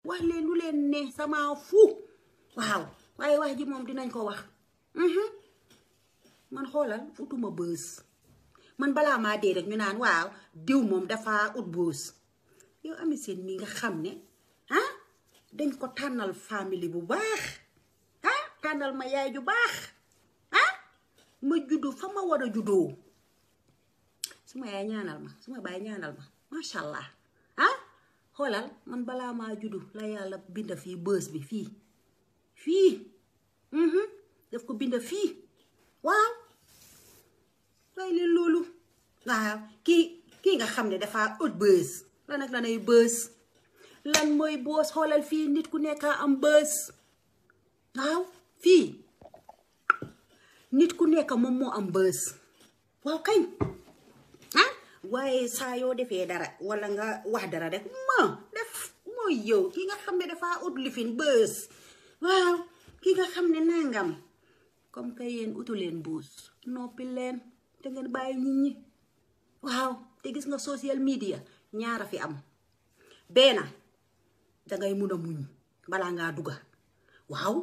wax leen lu leen ne sama fu waaw waaye wax ji moom dinañ ko wax man xoolal utuma bës man balaa maa dee rek ñu naan waaw diw moom dafa ut bës yow Ami Sène mi nga xam ne dañ ko tànnal famille bu baax tànnal ma yaay ju baax ma juddu fa ma war a juddoo suma yaay ñaanal ma suma baay ñaanal ma macha allah xoolal man balaa maa juddu la yàlla binda fii bës bi fii daf ko binda fii waaw waaye leen loolu waaw kii nga xam ne dafa ut bës lan ak lanay bës lan mooy boos xoolal fii nit ku nekk am bës waaw fii nit ku nekk moom moo am bës waaw kañ waaye saa yoo defee dara wala nga wax dara rek def mooy yow ki nga xam ne dafa ut lifin bës waaw ki nga xam ne nangam comme que yéen utu leen buus noppi leen te ngeen bàyyi nit ñi waaw te gis nga social media ñaara fi am benn dangay mun a muñ balaa ngaa dugga waaw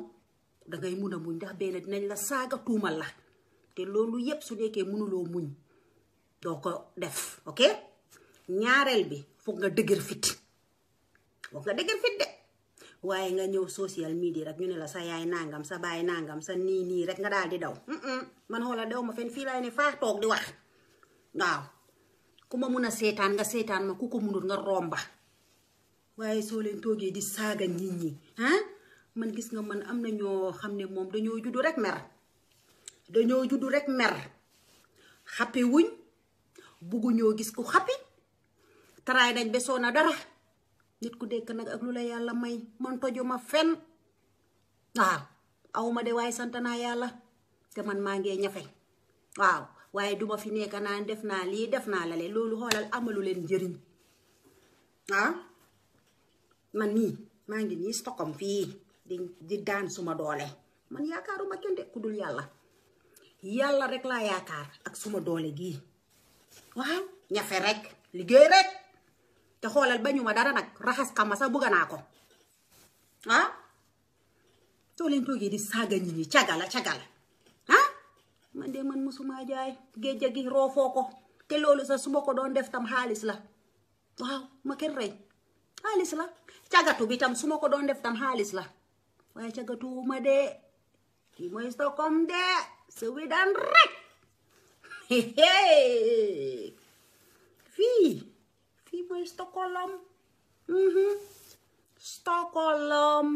dangay mun a muñ ndax benn dinañ la saaga tuumal la te loolu yépp su nekkee mënuloo muñ doo ko def ok ñaareel bi foog nga dëgër fit de waaye nga ñëw social media rek ñu ne la sa yaay nangam sa baay nangam sa nii rek nga daal di daw man xoolal daw ma fenn fii laay ne faa toog di wax waaw ku ma mun a seetaan nga seetaan ma ku ko munut nga romba waaye soo leen toogee di saaga nit ñi man gis nga man am na ñoo xam ne moom dañoo juddu rek mer xappi wuñ buggu ñoo gis ku xappi taraay dañ besoo na dara nit ku dekk nag ak lu la yàlla may man tojuma fen waaw awuma de waaye sant naa yàlla te man maa ngee ñafe waaw waaye duma fi nekk naan def naa lii def naa lale loolu xoolal amalu leen njëriñ man nii maa ngi nii Stockholm fii di daan suma doole man yaakaaruma kenn de ku dul yàlla rek laa yaakaar ak suma doole gii waaw ñafe rek liggéey rek te xoolal bañu ma dara nag raxas kama sax bëgg naa ko soo leen toogee di saaga nit ñi cagala man de man musuma jaay géej gi roofoo ko te loolu sax su ma ko doon def tam xaalis la waaw ma kenn rey xaalis la cagatu bi tam su ma ko doon def tam xaalis la waaye cagatu ma de kii mooy Stockholm de Sweden rek fii mooy Stockholm Stockholm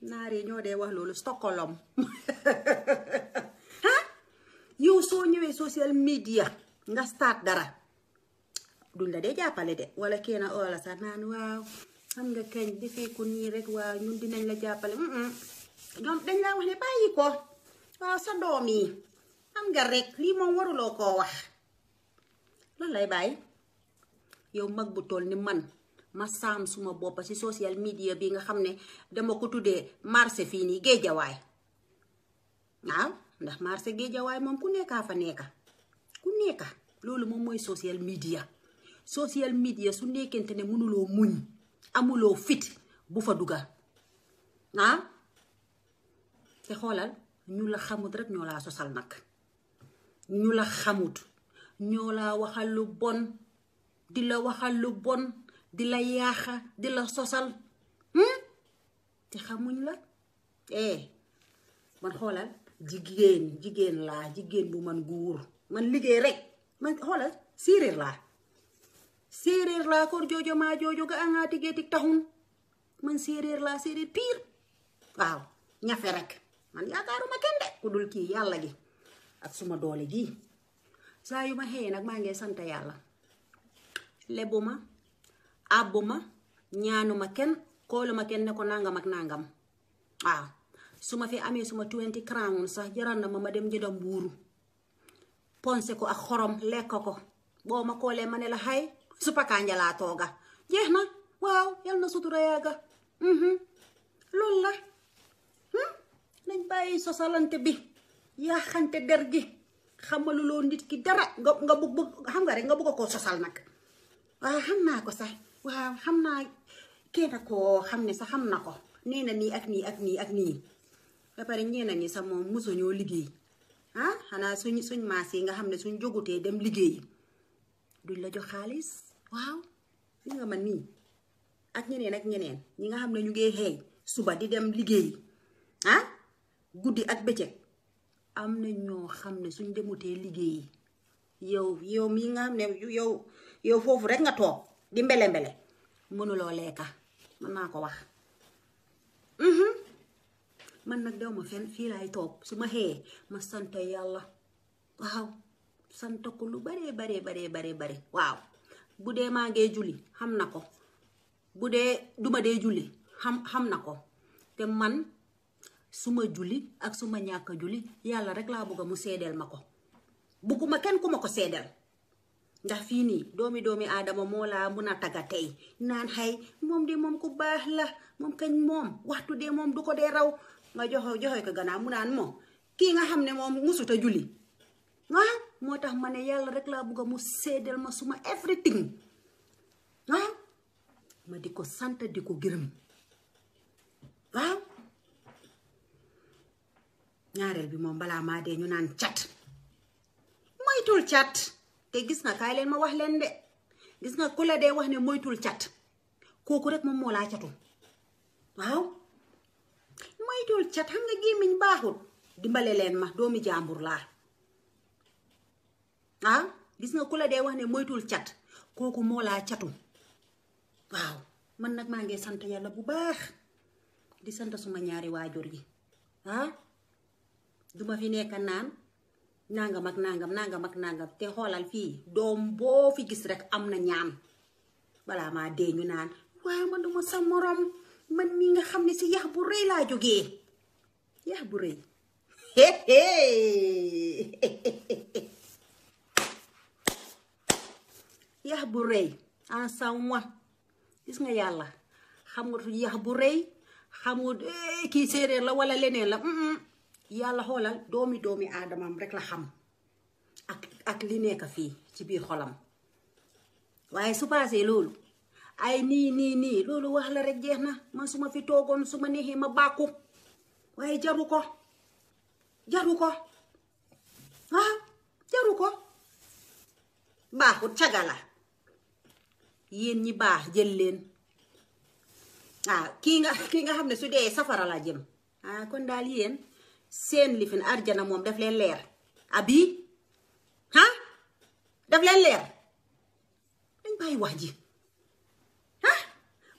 naari ñoo dee wax loolu Stockholm yow soo ñëwee social media nga start dara duñ la dee jàppale de wala kenn oola sax naan waaw xam nga kañ defee ko nii rek waaw ñun dinañ la jàppale ñoom dañ la wax ne bàyyi ko waaw sa doom yi xam nga rek lii moom waruloo koo wax lan lay bàyyi yow mag bu toll ni man ma saam suma boppa ci social media bi nga xam ne dama ko tuddee marché fii nii Géejawaay waaw ndax marché Géejawaay moom ku nekkaa fa nekka ku nekka loolu moom mooy social media su nekkente ne mënuloo muñ amuloo fit bu fa dugga te xoolal ñu la xamut rek ñoo laa sosal nag ñu la xamut ñoo laa waxal lu bon di la waxal lu bon di la yaaxa di la sosal te xamuñ la man xoolal jigéen laa jigéen bu man guur man liggéey rek man xoolal séeréer laa kor joojo maa joojo ga angaati geetik taxun man séeréer laa séeréer piir waaw ñafe rek man yaakaaruma kenn de ku dul kii yàlla gi ak suma doole gi saa yu ma xëyee nag maa ngi sant yàlla lebuma àbbuma ñaanuma kenn kooluma kenn ne ko nangam ak nangam waaw su ma fi amee suma 20 crown sax jaral na ma dem jënd mbuuru ponse ko ak xorom lekk ko boo ma koolee ma ne la xay suppa kanja laa tooga jeex na waaw yal na sutura yaaga loolu la nañ bàyyi sosalante bi yaa xante der gi xamaluloo nit ki dara nga bëgg xam nga rek nga bëgg koo sosal nag waaw xam naa ko sax waaw xam naa kenn ko xam ne sax xam na ko nee na nii ak nii ak nii ak nii ba pare ñeena ñi sax moom mosuñoo liggéey ah xanaa suñ maas yi nga xam ne suñ jógutee dem liggéey duñ la jox xaalis waaw li nga man nii ak ñeneen ñi nga xam ne ñu ngi xëy suba di dem liggéey ah guddi ak bëccëg am na ñoo xam ne suñ demutee liggéey yow mii nga xam ne yow foofu rek nga toog di mbele mënuloo lekka mën naa ko wax man nag dew ma fenn fii laay toog su ma xëyee ma sant yàlla waaw sant ko lu bare waaw bu dee maa ngee julli xam na ko bu dee duma dee julli xam na ko te man suma julli ak suma ñàkk julli yàlla rek laa bëgg mu seedeel ma ko bugguma kenn ku ma ko seedeel ndax fii nii doomi aadama moo laa mun a tagga tey naan xay moom de moom ku baax la moom kañ moom waxtu de moom du ko dee raw nga joxe ko gannaaw mu naan moom kii nga xam ne moom musuta julli waaw moo tax ma ne yàlla rek laa bëgg mu seedeel ma suma everything waaw ma di ko sant di ko gërëm waaw ñaareel bi moom balaa maa dee ñu naan cat moytul cat te gis nga kaay leen ma wax leen de gis nga ku la dee wax ne moytul cat kooku rek moom moo laa catu waaw moytul cat xam nga gémmiñ baaxul dimbale leen ma doomi jàmbur laa waaw gis nga ku la dee wax ne moytul cat kooku moo laa catu waaw man nag maa ngi sant yàlla bu baax di sant suma ñaari waajur yi ah duma fi nekk naan nangam ak nangam te xoolal fii doom boo fi gis rek am na ñaan balaa maa dee ñu naan waaye man duma sa morom man mi nga xam ne si yax bu rëy laa jógee yax bu rëy yax bu rëy ensemble gis nga yàlla xam nga yax bu rëy xamul kii séeréer la wala leneen la yàlla xoolal doomi aadamam rek la xam ak li nekk fii ci biir xolam waaye su paasee loolu ay nii loolu wax la rek jeex na man su ma fi toogoon su ma neexee ma bàkku waaye jaru ko waaw jaru ko baaxut cagala yéen ñi baax jël leen kii nga xam ne su dee safara la jëm kon daal yéen seen lifin arjana moom daf leen leer abi daf leen leer dañ bàyyi wax ji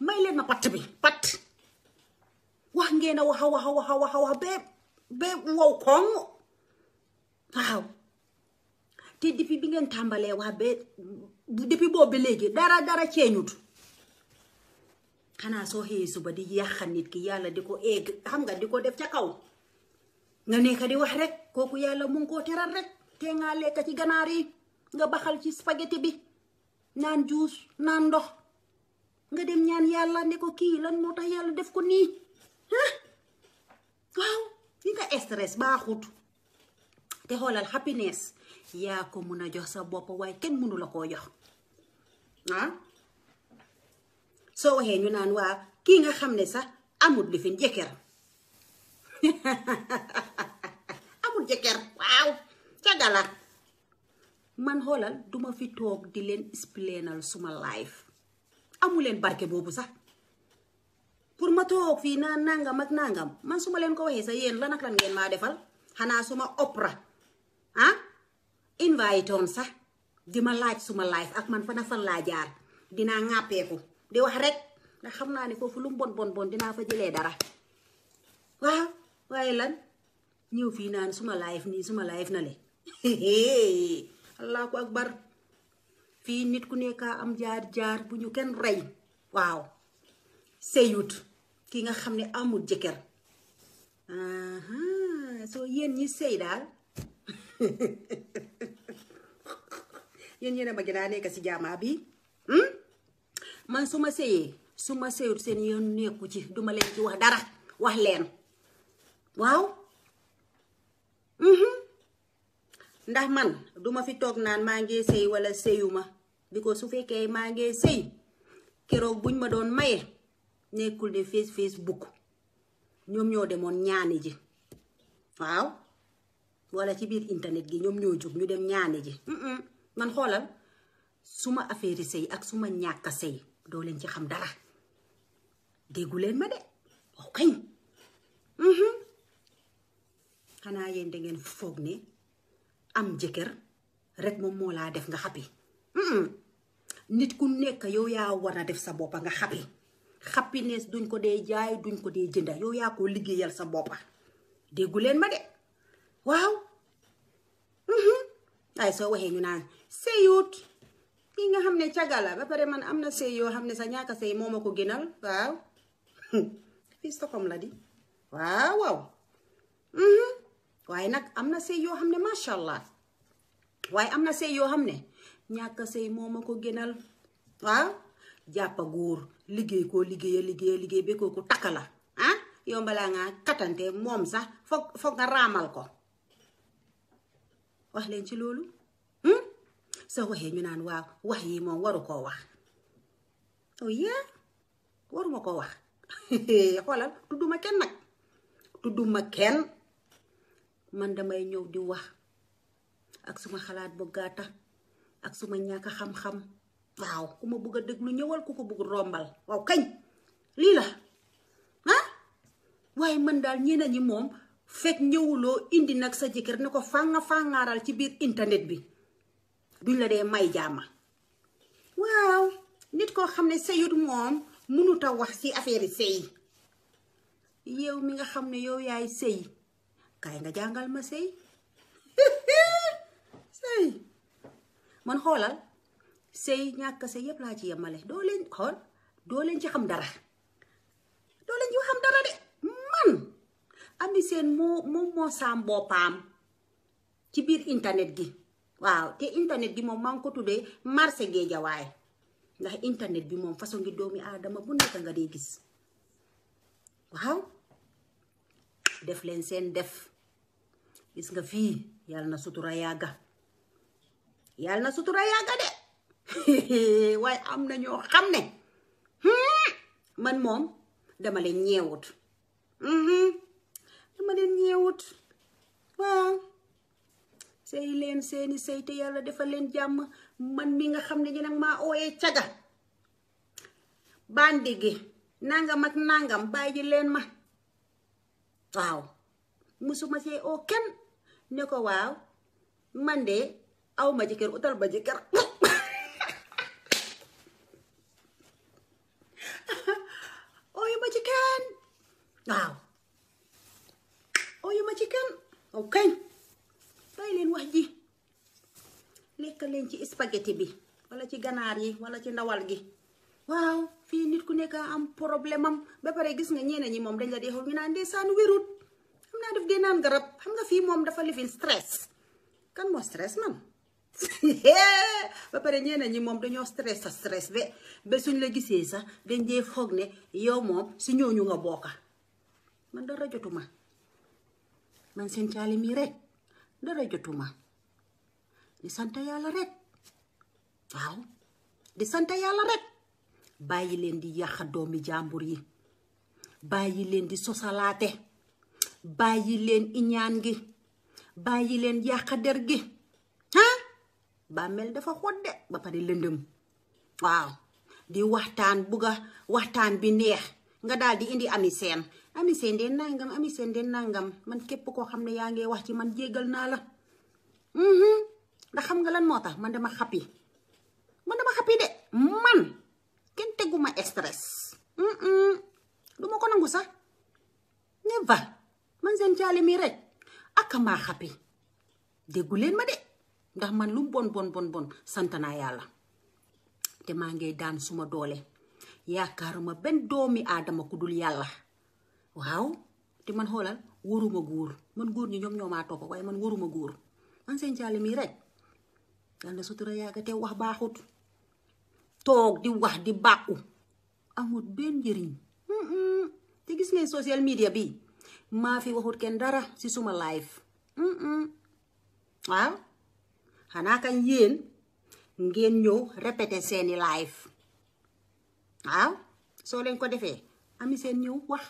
may leen ma patt bi patt wax ngeen a wax bee wow koŋ waaw te depuis bi ngeen tàmbalee wax bee depuis boobu ba léegi dara ceeñut xanaa soo xëyee suba di yàqa nit ki yàlla di ko egg xam nga di ko def ca kaw nga nekk di wax rek kooku yàlla mu ngi koo teral rek te nga lekk ci ganaar yi nga baxal ci spaghetti bi naan juus naan ndox nga dem ñaan yàlla ne ko kii lan moo tax yàlla def ko nii waaw li nga stress baaxut te xoolal happiness yaa ko mun a jox sa bopp waaye kenn mënu la koo jox soo waxee ñu naan waa kii nga xam ne sax amut li fi jëkkër amul jëkkër waaw cagala man xoolal duma fi toog di leen explainal suma life amuleen barke boobu sax pour ma toog fii naan nangam ak nangam man suma leen ko waxee sa yéen lan ak lan ngeen maa defal xanaa suma opra invite on sax di ma laaj suma life ak man fan laa jaar dinaa ŋàppeeku di wax rek ndax xam naa ne foofu lu mu bon dinaa fa jëlee dara waaw waaye lan ñëw fii naan suma life nii suma life na le allahu akbar fii nit ku nekk am jaar bu ñu kenn rey waaw seyut ki nga xam ne amul jëkkër soo yéen ñi sëy daal yéen ñene ma gënaa nekk si jaamaa bi man su ma sëyut seen yoon nekku ci duma leen ci wax dara wax leen waaw ndax man duma fi toog naan maa ngi sëy wala sëyuma bi ko su fekkee maa ngi sëy keroog buñ ma doon maye nekkul ne Facebook ñoom ñoo demoon ñaani ji waaw wala ci biir internet gi ñoom ñoo jóg ñu dem ñaani ji man xoolal suma affaire sëy ak suma ñàkk sëy doo leen ci xam dara déggu leen ma de waaw kañ xanaa yéen da ngeen foog ne am jëkkër rek moom moo laa def nga xappi nit ku nekk yow yaa war a def sa boppa nga xappi happiness duñ ko dee jaay duñ ko dee jënda yow yaa ko liggéeyal sa boppa déggu leen ma de waaw ay soo waxee ñu naan sëyut ki nga xam ne cagala ba pare man am na sëy yoo xam ne sa ñaaka sëy moo ma ko gënal waaw fii Stockholm la di waaw waaw waaye nag am na sëy yoo xam ne macha allah waaye am na sëy yoo xam ne ñaaka sëy moo ma ko gënal waaw jàppa góor liggéey koo liggéey ba kooku takka la ah yow balaa nga katante moom sax foog nga raamal ko wax leen ci loolu soo waxee ñu naan waaw wax yi moom waru koo wax oh yeah waruma ko wax xoolal tudduma kenn nag tudduma kenn man damay ñëw di wax ak suma xalaat bu gàtta ak suma ñàkk xam-xam waaw ku ma bëgg a déglu ñëwal ku ko bëgg rombal waaw kañ lii la ah waaye man daal ñeneen ñi moom fekk ñëwuloo indi nag sa jëkkër ne ko fangaaral ci biir internet bi duñ la dee may jaama waaw nit koo xam ne sëyut moom mënut a wax ci affaire sëy yow mi nga xam ne yow yaay sëy kaay nga jàngal ma sëy sëy man xoolal sëy ñàkk sëy yépp laa ci yemale doo leen xool doo leen ci xam dara doo leen ci xam dara de man Ami Seen moo saam boppam ci biir internet gi waaw te internet gi moom maa ngi ko tuddee marché Géejawaay ndax internet bi moom façon ngi doomi aadama bu nekk nga dee gis waaw def leen seen def gis nga fii yàlla na sutura yàgga de waaye am na ñoo xam ne man moom dama leen ñeewut waaw sëy leen seeni sëy te yàlla defal leen jàmm man mi nga xam ne ñu nag maa ooyee caga bandi gi nangam ak nangam bàyyi leen ma waaw musuma see oo kenn ne ko waaw man de aw ma jëkkër utal ba jëkkër ooyu ma ci kenn waaw ooyu ma ci kenn aw kañ bàyyi leen wax ji lekk leen ci spaghetti bi wala ci ganaar yi wala ci ndawal gi waaw fii nit ku nekk am problème am ba pare gis nga ñeneen ñi moom dañ la dee xool ñu naan ndeysaan wérut xam naa def dee naan garab xam nga fii moom dafa lifin stress kan moo stress man ba pare ñeneen ñi moom dañoo stress ba suñ la gisee sax dañ dee foog ne yow moom si ñooñu nga bokka man dara jotuma man seen caali mii rek dara jotuma di sant yàlla rek waaw di sant yàlla rek bàyyi leen di yàq doomi jàmbur yi bàyyi leen di sosalaate bàyyi leen iñaan gi bàyyi leen yàq der gi bàmmeel dafa xodde ba pare lëndëm waaw di waxtaan bi neex nga daal di indi Ami Seen de nangam man képp koo xam ne yaa ngi wax ci man jéggal naa la ndax xam nga lan moo tax man dama xappi de man kenn teguma stress du ma ko nangu sax never man seen caali mi rek ak maa xappi déggu leen ma de ndax man lu bon sant naa yàlla te maa ngi daan suma doole yaakaaruma benn doomi aadama ku dul yàlla waaw te man xoolal waruma góor man góor ñi ñoom ñoo maa topp waaye man waruma góor man seen caali mi rek yàlla na sutura yàgga te wax baaxut toog di wax di bàkku amul benn njëriñ te gis ngeen social media bi maa fi waxut kenn dara ci suma live waaw xanaa kañ yéen ngeen ñëw répété seeni live waaw soo leen ko defee ami seen ñëw wax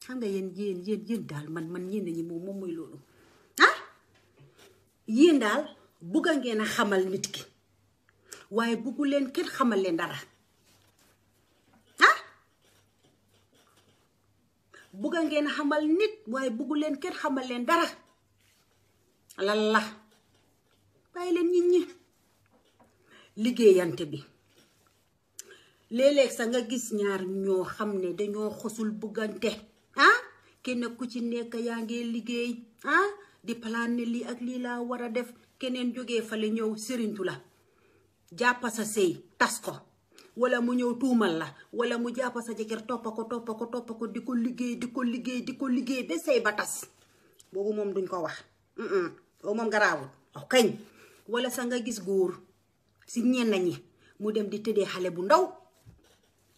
xam nga yéen daal man ñenn ñi moom mooy loolu yéen daal bugga ngeen a xamal nit ki waaye buggu leen kenn xamal leen dara bugga ngeen a xamal nit waaye buggu leen kenn xamal leen dara lan la bàyyi leen nit ñi liggéeyante bi léeg-léeg sax nga gis ñaar ñoo xam ne dañoo xosul buggante kenn ku ci nekk yaa ngi liggéey di plan ne lii ak lii laa war a def keneen jógee fale ñëw sëriñtu la jàppa sa sëy tas ko wala mu ñëw tuumal la wala mu jàppa sa jëkkër toppa ko di ko liggéey ba sëy ba tas boobu moom duñ ko wax boobu moom garaawul kañ wala sax nga gis góor si ñenn ñi mu dem di tëddee xale bu ndaw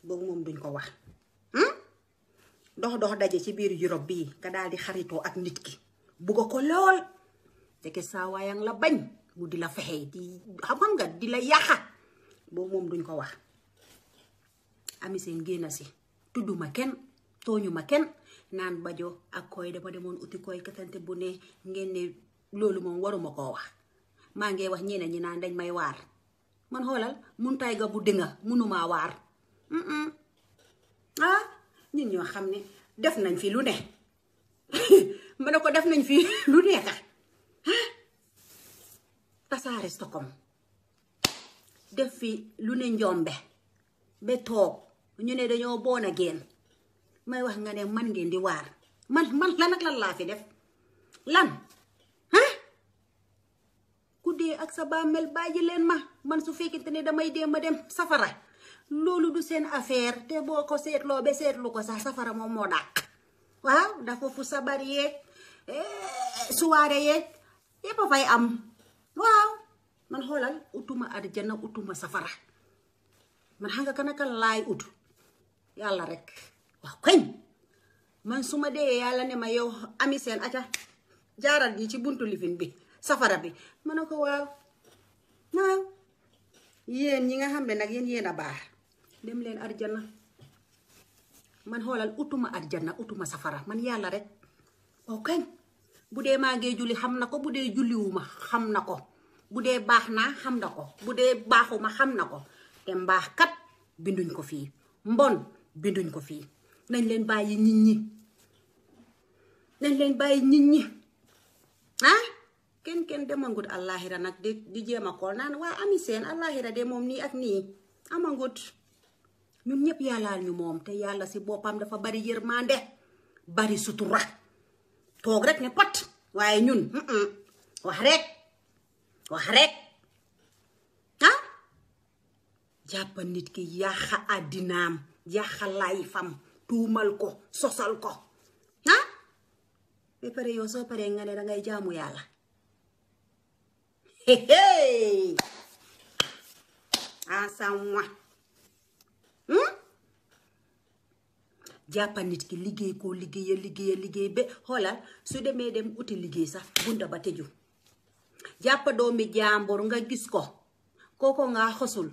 boobu moom duñ ko wax dox daje ci biir Europe bii nga daal di xaritoo ak nit ki bugga ko lool te saa waayang la bañ mu di la fexe di xam nga di la yàqa boobu moom duñ ko wax ami seen génn si tudduma kenn tooñuma kenn naan bajo ak koy dama demoon uti koy katante bu ne ngeen ne loolu moom waruma koo wax maa ngi wax ñeneen ñi naan dañ may waar man xoolal mun tay ga bu dinga munumaa waar ñun ñoo xam ne def nañ fi lu ne ma ne ko def nañ fi lu nekka tasaare Stockholm def fi lu ne njombe ba toog ñu ne dañoo boon a génn may wax nga ne man ngeen di waar man lan ak lan laa fi def lan ku dee ak sa bàmmeel bàyyi leen ma man su fekkente ne damay dee ma dem safara loolu du seen affaire te boo ko seetloo ba seetlu ko sax safara moom moo dàq waaw dafa fu sabar yeeg suwaare yeeg yépp a fay am waaw man xoolal utuma àjjana utuma safara man xam nga kanaka laay ut yàlla rek waaw kañ man su ma dee yàlla ne ma yow ami seen aca jaaral yi ci buntu lifin bi safara bi ma ne ko waaw yéen ñi nga xam ne nag yéen a baax dem leen àjjana man xoolal utuma àjjana utuma safara man yàlla rek waaw kañ bu dee maa ngi julli xam na ko bu dee julliwuma xam na ko bu dee baax naa xam na ko bu dee baaxuma xam na ko te mbaax kat binduñ ko fii mbon binduñ ko fii nañ leen bàyyi nit ñi nañ leen bàyyi nit ñi kenn demangut àllaaxira nag di jéem a kool naan waa ami seen àllaaxira de moom nii ak nii amangut ñun ñëpp yàllaal ñu moom te yàlla si boppam dafa bari yërmande bari sutura toog rek ne pat waaye ñun wax rek jàppa nit ki yàqa àddinaam yàqa lay fam tuumal ko sosal ko ba pare yow soo paree nga ne dangay jaamu yàlla asamwa jàppa nit ki liggéey koo liggéey ba xoolal su demee dem uti liggéey sax bunda ba tëju jàppa doomi jàmbur nga gis ko kooko nga xosul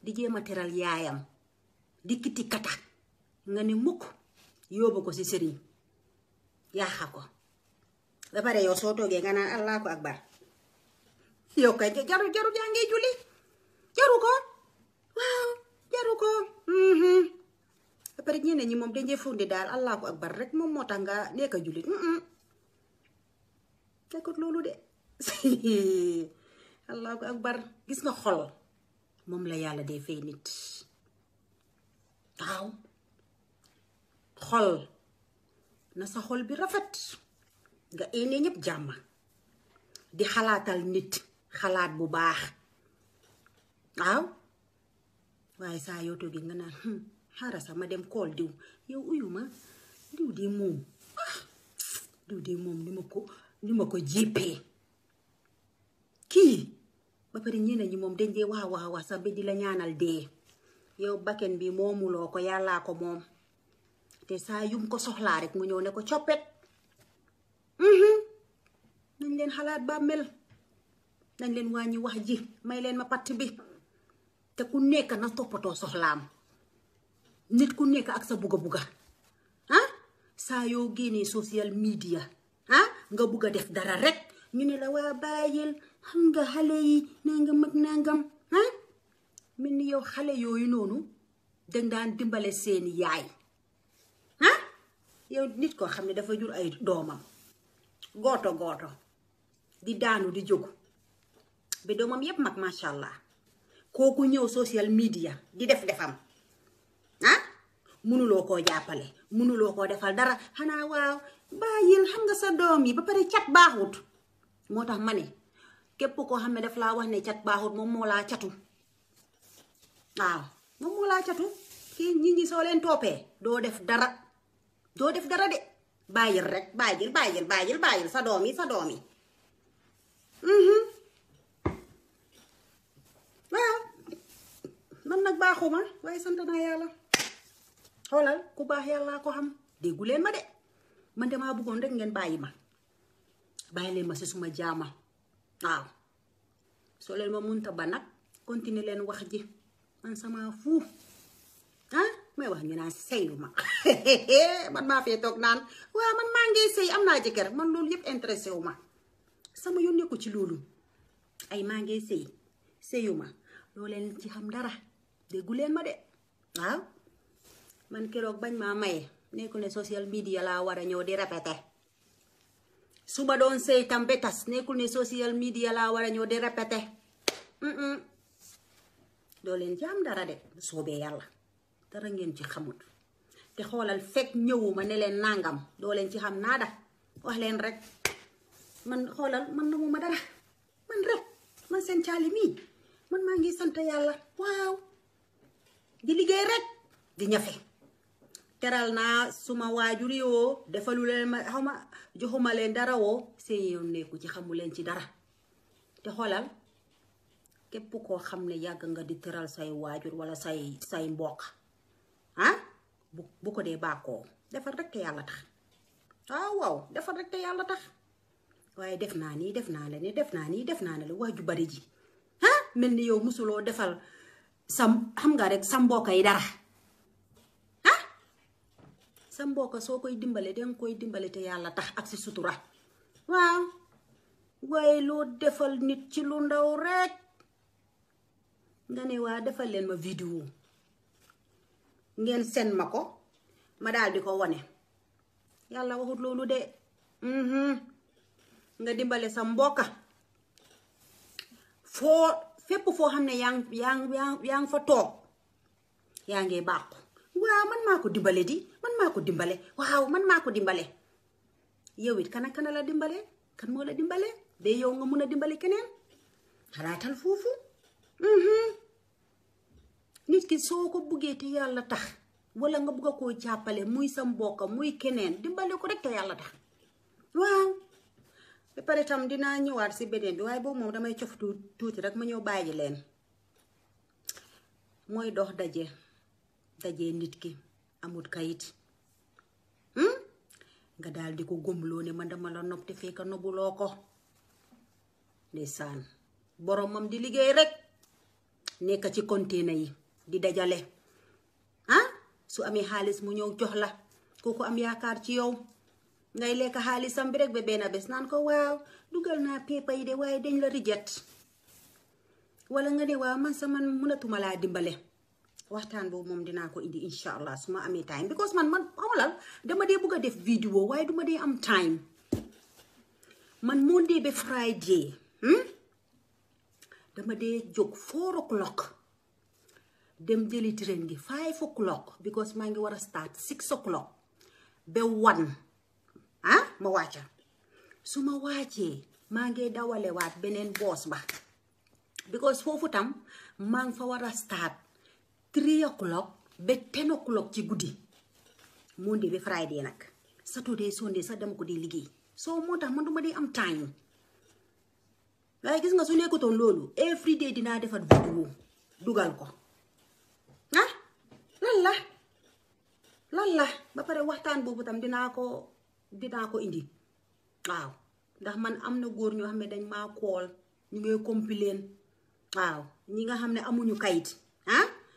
di jéem a teral yaayam di kiti kata nga ne mukk yóbbu ko ci sëriñ yaaxa ko ba pare yow soo toogee nga naan allahu akbar yow kay jaru yaa ngi julli jaru ko waaw jaru ko ba pare ñeneen ñi moom dañuy fundi daal allahu akbar rek moom moo tax nga nekk jullit nekkut loolu de allahu akbar gis nga xol moom la yàlla dee fay nit waaw xol na sa xol bi rafet nga ene ñëpp jàmm di xalaatal nit xalaat bu baax waaw waaye saa yoo toogee nga naan xaaral sax ma dem kool diw yow uyuma diw de moom ni ma ko jéppee kii ba pare ñeneen ñi moom dañ dee waaw sax bi di la ñaanal dee yow bakken bi moomuloo ko yàllaa ko moom te saa yum ko soxlaa rek mu ñëw ne ko coppet nañ leen xalaat bàmmeel nañ leen wàññi wax ji may leen ma patt bi te ku nekk na toppatoo soxlaam nit ku nekk ak sa buga saa yoo génnee social media nga bugg a def dara rek ñu ne la waa bàyyil xam nga xale yi nangam ak nangam mel ni yow xale yooyu noonu dang daan dimbale seeni yaay yow nit koo xam ne dafa jur ay doomam gooto di daanu di jóg ba doomam yépp mag macha allah kooku ñëw social media di defam mënuloo koo jàppale mënuloo koo defal dara xanaa waaw bàyyil xam nga sa doom yi ba pare cat baaxut moo tax ma ne képp koo xam ne daf laa wax ne cat baaxut moom moo laa catu waaw moom moo laa catu kii nit ñi soo leen toppee doo def dara de bàyyil rek bàyyil sa doom yi waaw man nag baaxuma waaye sant naa yàlla xoolal ku baax yàlla ko xam déggu leen ma de man damaa bëggoon rek ngeen bàyyi leen ma si suma jaama waaw soo leen ma munta ba nag continuer leen wax ji man sama fu may wax ñu naan sëyu ma man maa fee toog naan waaw man maa ngi sëy am naa jëkkër man loolu yëpp intéressé wu ma sama yoon nekku ci loolu ay maa ngi sëyu ma loo leen ci xam dara déggu leen ma de waaw man keroog bañ maa maye nekkul ne social media laa war a ñëw di répété su ma doon sëy tam ba tas nekkul ne social media laa war a ñëw di répété doo leen ci am dara de soobee yàlla dara ngeen ci xamut te xoolal fekk ñëwuma ne leen nangam doo leen ci xam naada wax leen rek man xoolal man namuma dara man rek man seen caali mii man maa ngi sant yàlla waaw di liggéey rek di ñafe teral naa suma waajur yoo defalu leen ma xawma joxuma leen dara woo seen yoon nekku ci xamu leen ci dara te xoolal képp koo xam ne yàgg nga di teral say waajur wala say mbokk bu ko dee bàkkoo defar rek te yàlla tax waaw defar rek te yàlla tax waaye def naa nii def naa la ni def naa nii def naa la wax ju bari ji mel ni yow musuloo defal xam nga rek sa mbokk yi dara sa mbokk soo koy dimbale danga koy dimbale te yàlla tax ak si sutura waaw waaye loo defal nit ci lu ndaw rek nga ne waa defal leen ma vidéo ngeen sen ma ko ma daal di ko wone yàlla waxut loolu de nga dimbale sa mbokka fépp foo xam ne yaa ngi fa toog yaa ngi bàqu waaw man maa ko dimbale waaw man maa ko dimbale yow it kana la dimbale kan moo la dimbale de yow nga mun a dimbale keneen xalaatal foofu nit ki soo ko buggee te yàlla tax wala nga bugga koo jàppale muy sa mbokka muy keneen dimbale ko rek te yàlla tax waaw ba pare tam dinaa ñëwaat si beneen bi waaye boobu moom damay cof tuuti rek ma ñëw bàyyi leen mooy dox daje nit ki amut kayit nga daal di ko gomloo ne man dama la nopp te fekk nobuloo ko ndeysaan boromam di liggéey rek nekk ci container yi di dajale su amee xaalis mu ñëw jox la kooku am yaakaar ci yow ngay lekk xaalisam bi rek ba benn bés naan ko waaw dugal naa pepa yi de waaye dañ la rijet wala nga ne waaw man sama mënatuma laa dimbale waxtaan boobu moom dinaa ko indi insha allah su ma amee time because man xawalal dama dee bugg a def vidéo waaye duma dee am time man Monday ba Friday dama dee jóg 4 o'clock dem jëli train gi 5 o'clock because maa ngi war a start 6 o'clock ba 1 ma wàcca su ma wàccee maa ngi dawalewaat beneen boos ba because foofu tam maa ngi fa war a start 3 o'clock ba 10 o'clock ci guddi Monday ba Friday nag Saturday Sunday sax dama ko di liggéey soo moo tax man duma di am time waaye gis nga su nekkutoon loolu every day dinaa defar vidéo dugal ko lan la ba pare waxtaan boobu tam dinaa ko indi waaw ndax man am na góor ñoo xam ne dañ maa kool ñu ngay complain waaw ñi nga xam ne amuñu kayit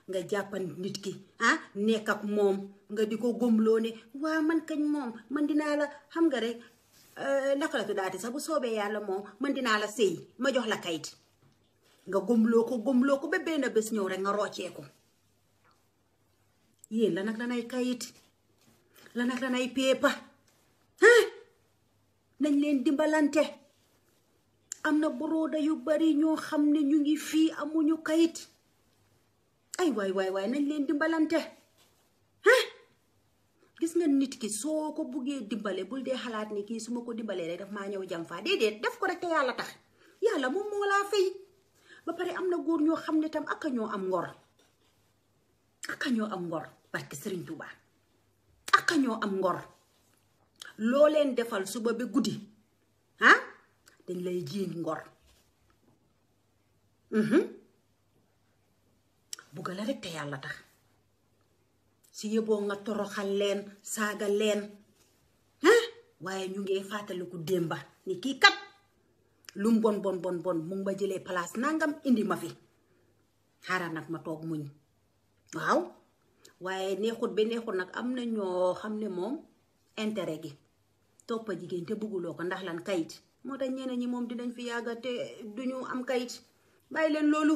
nga jàppan nit ki nekk ak moom nga di ko gomloo ne waa man kañ moom man dinaa la xam nga rek naka la tuddaati sax bu soobee yàlla moom man dinaa la sëy ma jox la kayit nga gomloo ko ba benn bés ñëw rek nga rocceeku yéen la nag lanay kayit la nag lanay peepa nañ leen dimbalante am na borooda yu bari ñoo xam ne ñu ngi fii amuñu kayit ay waay nañ leen dimbalante gis nga nit ki soo ko buggee dimbale bul dee xalaat ni kii su ma ko dimbalee rek daf maa ñëw jam faa déedéet def ko rek te yàlla tax yàlla moom moo laa fay ba pare am na góor ñoo xam ne tam aka ñoo am ngor barke Serigne Touba aka ñoo am ngor loo leen defal suba ba guddi dañ lay jiiñ ngor bugga la rek te yàlla tax si yeboo nga toroxal leen saaga leen waaye ñu ngi fàttaliku démba ni kii kat lum bon mu ngi ma jëlee place nangam indi ma fi xaaral nag ma toog muñ waaw waaye neexut ba neexut nag am na ñoo xam ne moom intérêt gi toppa jigéen te bëgguloo ko ndax lan kayit moo tax ñeneen ñi moom dinañ fi yàgga te duñu am kayit bàyyi leen loolu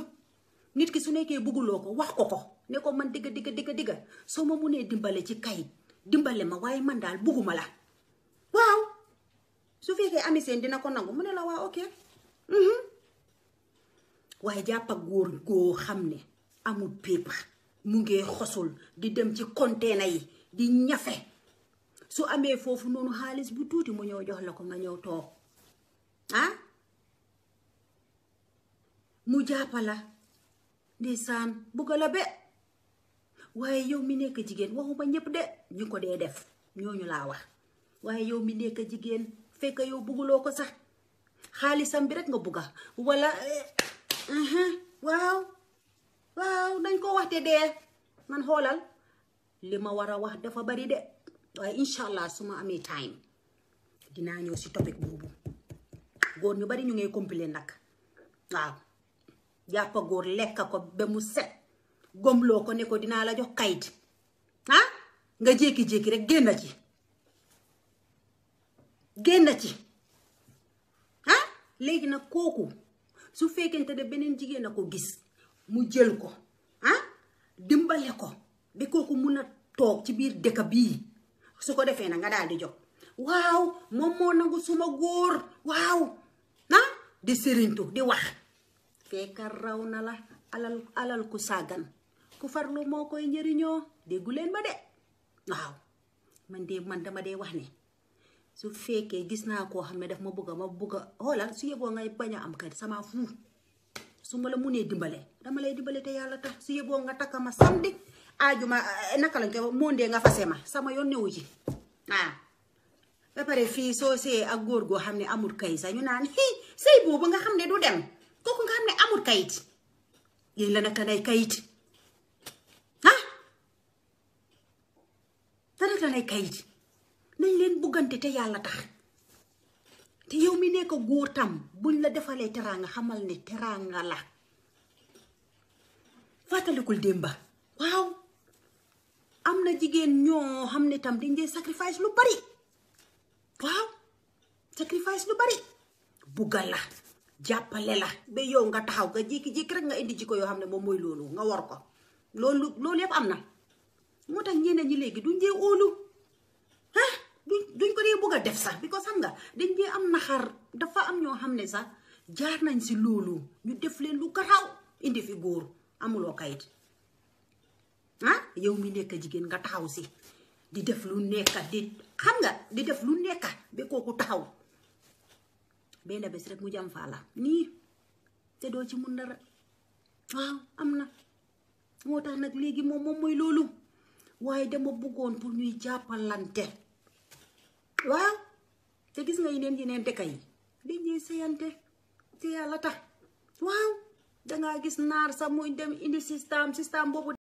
nit ki su nekkee bëgguloo ko wax ko ne ko man digga soo ma munee dimbale ci kayit dimbale ma waaye man daal bugguma la waaw su fekkee ami seen dina ko nangu mu ne la waa ok waaye jàpp ak góor goo xam ne amul pépa mu ngee xosul di dem ci container yi di ñafe su amee foofu noonu xaalis bu tuuti mu ñëw jox la ko nga ñëw toog mu jàppala ndeysaan bugga la be waaye yow mi nekk jigéen waxuma ñëpp de ñu ko dee def ñooñu laa wax waaye yow mi nekk jigéen fekk yow bugguloo ko sax xaalisam bi rek nga bugga wala waaw dañ ko waxte dee man xoolal li ma war a wax dafa bari de waaye incha allah su ma amee time dinaa ñëw si topic boobu góor ñu bari ñu ngay complain nag waaw jàppa góor lekka ko ba mu set gomloo ko ne ko dinaa la jox kayit nga jékki-jékki rek génn ci léegi nag kooku su fekkente ne beneen jigéen a ko gis mu jël ko dimbale ko ba kooku mun a toog ci biir dëkk bii su ko defee na nga daal di jox waaw moom moo nangu suma góor waaw di sëriñtu di wax fekk raw na la alal ku sàggan ku farlu moo koy njëriñoo déggu leen ma de waaw man dama dee wax ne su fekkee gis naa koo xam ne daf ma bëgga xoolal su yeboo ngay bañ a am kër sama fu su ma la munee dimbale dama lay dimbale te yàlla tax su yeboo nga takka ma samedi aajuma naka lañ ko mondee nga fase ma sama yoon newu ci ba pare fii soo see ak góor goo xam ne amul kayit sax ñu naan sëy boobu nga xam ne du dem kooku nga xam ne amul kayit yéen la naka nay kayit naka nay kayit nañ leen buggante te yàlla tax te yow mi nekk góor tam buñ la defalee teraanga xamal ne teraanga la fàttalikul démba waaw am na jigéen ñoo xam ne tam dañ dee sacrifice lu bari waaw sacrifice lu bari buggal la jàppale la ba yow nga taxaw nga jékki-jékki rek nga indi jikko yoo xam ne moom mooy loolu nga war ko loolu yëpp am na moo tax ñeneen ñi léegi duñ dee óolu duñ ko dee bugg a def sax because xam nga dañ dee am naxar dafa am ñoo xam ne sax jaar nañ si loolu ñu def leen lu garaaw indi fi góor amuloo kayit yow mi nekk jigéen nga taxaw si di def lu nekka di def lu nekka ba kooku taxaw benn bés rek mu jam faa la nii te doo ci mun dara waaw am na moo tax nag léegi moom mooy loolu waaye dama bëggoon pour ñuy jàppalante waaw te gis nga yeneen dëkk yi dañuy seyante te yàlla tax waaw dangaa gis naar sax muy dem indi système boobu